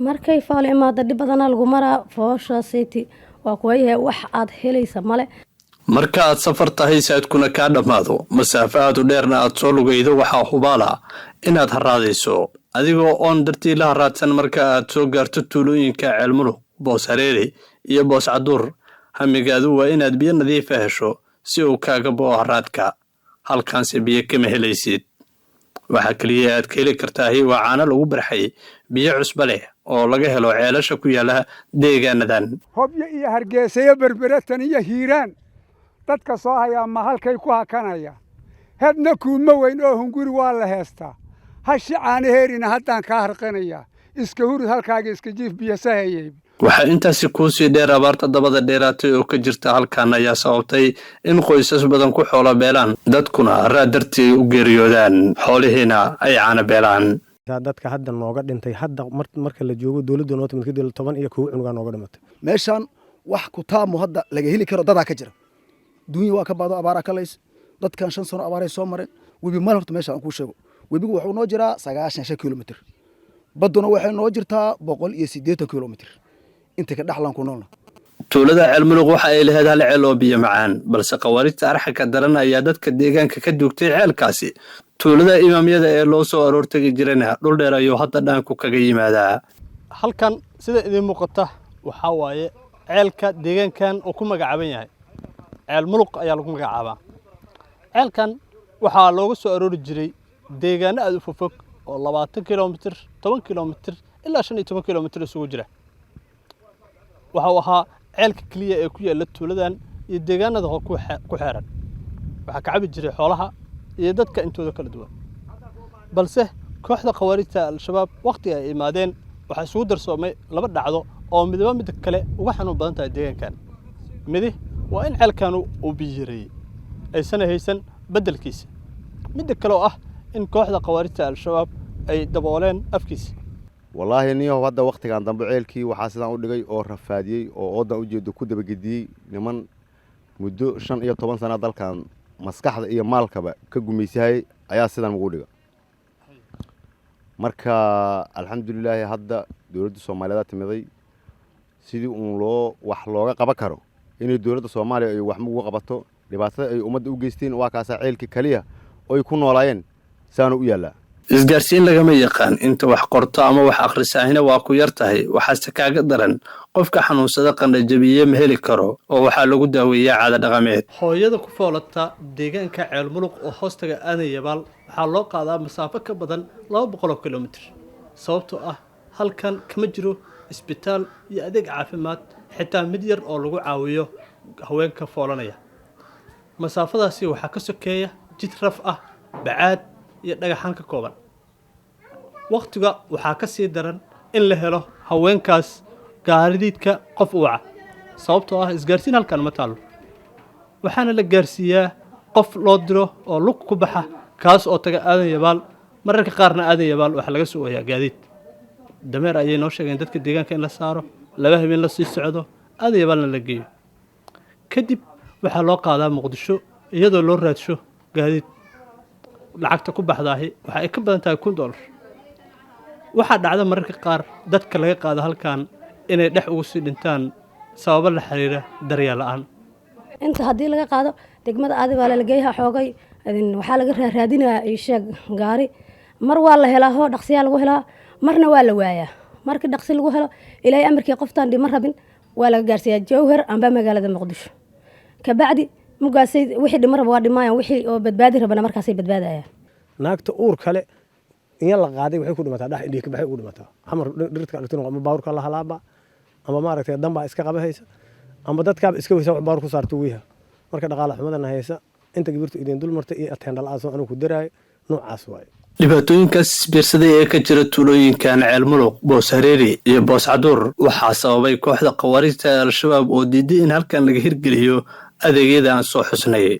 Markay fool imaada dhib badanaa lagu maraa fooshaasiti waa kuwayahay wax aad helaysa male. Marka aad safar tahay, saadkuna kaa dhammaado, masaafo aad u dheerna aad soo lugaydo, waxaa hubaala inaad harraadayso adigoo oon dartii la harraadsan. Marka aad soo gaarto tuulooyinka Ceelmuluq, Boos Hareeri iyo Boos Caduur, hamigaadu waa inaad biyo nadiifa hesho si uu kaaga bo'o harraadka. Halkaanse biyo kama helaysid. Waxaa keliya aad ka heli kartaahi waa caano lagu barxay biyo cusba leh oo laga helo ceelasha ku yaala deegaanadan. Hobyo iyo Hargeysayo, Berberetan iyo Hiiraan dadka soo hayaa ma halkay ku hakanaya? Hedna kuuma weyn oo hunguri waa la heestaa. Hashi caanaheerina haddaan kaa harqanayaa. Iska hurud halkaaga, iska jiif biyosahayey. Waxaa intaasi kuusii dheer, abaarta dabada dheeraatay oo ka jirta halkan ayaa sababtay in qoysas badan ku xoolo beelaan, dadkuna raad dartii ay u geeriyoodaan, xoolihiina ay caana beelaan. Dadka hadda nooga dhintay hadda marka la joogo dowladda noo timid kadib 11 cunugaa nooga dhimatay. Meeshaan wax kutaamu hadda laga heli karo dadaa ka jira, dunya waa ka baado, abaaraa ka lays. Dadkan 5 sano abaaray soo mareen. Webi mal horta meesha aan kuu sheego, webigu wuxuu noo jiraa 95 kilomitr, badduna waxay noo jirtaa 180 kilomitr. Inta ka dhexlaan ku noolna. Tuulada Ceelmuluq waxa ay lahayd hal ceel oo biyo macaan, balse khawaarijta arxanka daran ayaa dadka deegaanka ka duugtay ceelkaasi. Tuulada Imaamyada ee loo soo aroortegi jirana dhul dheer ayuu hadda dhaanku kaga yimaadaa. Halkan sida idiin muuqata waxaa waaye ceelka deegaankan uu ku magacaaban yahay. Ceel Muluq ayaa lagu magacaabaa. Ceelkan waxaa looga soo aroori jiray deegaano aada u fogfog oo 20 kilomitir, 10 kilomitir ilaa 15 kilomitir isugu jira. Waxa uu ahaa ceelka keliya ee ku yaalla tuuladan iyo deegaanada ku xeeran. Waxaa ka cabi jiray xoolaha iyo dadka intooda kala duwan, balse kooxda khawaarijta Al-Shabaab wakhtiga ay imaadeen waxaa isugu darsoomay laba dhacdo oo midba midda kale uga xanuun badan tahay deegaankan. Midi waa in ceelkanu uu biyo yareeyey, aysan haysan beddelkiisa. Midda kale oo ah in kooxda khawaarijta Al-Shabaab ay dabooleen afkiisa. Wallaahi niyahow, hadda wakhtigan dambe ceelkii waxaa sidaan u dhigay oo rafaadiyey oo oodan ujeedo ku dabagediyey niman muddo 15 sana dalkan maskaxda iyo maalkaba ka gumaysahayay ayaa sidan ugu dhiga. Marka alxamdulilaahi, hadda dowladda Soomaaliyeed timiday, sidii uun loo wax looga qaban karo inay dowladda Soomaaliya ay wax uga qabato dhibaatada ay ummadda u geysteen. Waa kaasaa ceelkii kaliya oy ku noolaayeen, saanu u yaallaa. Isgaarsiin lagama yaqaan, inta wax qorto ama wax akhrisaahina waa ku yar tahay. Waxaase kaaga daran, qofka xanuunsada qandhajabiye ma heli karo oo waxaa lagu daaweeyaa caada dhaqameed. Hooyada ku foolata deegaanka Ceelmuluq oo hoostaga Aadan Yabaal waxaa loo qaadaa masaafo ka badan 200 kilomitir, sababtoo ah halkan kama jiro isbitaal iyo adeeg caafimaad, xitaa mid yar oo lagu caawiyo haweenka foolanaya. Masaafadaasi waxaa ka sokeeya jid raf ah, bacaad iyo dhagaxaan ka kooban. Wakhtiga waxaa ka sii daran in la helo haweenkaas gaaridiidka qof u waca, sababtoo ah isgaarsiin halkan ma taallo. Waxaana la gaarsiiyaa qof loo diro oo lug ku baxa, kaas oo taga Aadan Yabaal. Mararka qaarna Aadan Yabaal waxaa laga sugayaa gaadiid dameer ayay noo sheegeen dadka deegaanka in la saaro, laba habeen la sii socdo, Aadan Yabaalna la geeyo. Kadib waxaa loo qaadaa Muqdisho iyadoo loo raadsho gaadiid. Lacagta ku baxdaahi waxa ay ka badan tahay $1000. Waxaa dhacda mararka qaar dadka laga qaado halkan inay dhex ugu sii dhintaan sababo la xiriira daryeel la'aan. Inta haddii laga qaado degmada aadi baa lalageeyaha xoogay, waxaa laga raaraadinayaa isheeg gaari. Mar waa la helaa hoo dhaqsiyaa lagu helaa, marna waa la waayaa. Markii dhaqsi lagu helo, Ilaahay amarkii, qoftaan dhima rabin waa laga gaarsiiyaa Jowhar amba magaalada Muqdisho. Kabacdi mugaasay wixii dhima raba waa dhimaayaan, wixii oo badbaadi rabana markaasay badbaadayaan. Naagta uur kale in la qaaday waxay ku dhimataa dhex, indhihi ka baxay ugu dhimataa. Xamar dhirta dhigtin ama baawurka la halaaba ama maaragtay dan baa iska qabahaysa ama dadkaaba iska weysa wax baawur ku saarta weyha. Marka dhaqaale xumadana haysa inta gibirtu idin dul martay iyo ateendha la-aan soo anugu ku daraayo noocaas waaye. Dhibaatooyinkaas isbiirsaday ee ka jira tuulooyinkan Ceelmuluq, Boos Hareeri iyo Boos Caduur waxaa sababay kooxda khawaarijta ee Al-Shabaab oo diiday in halkan laga hirgeliyo adeegyada aan soo xusnay.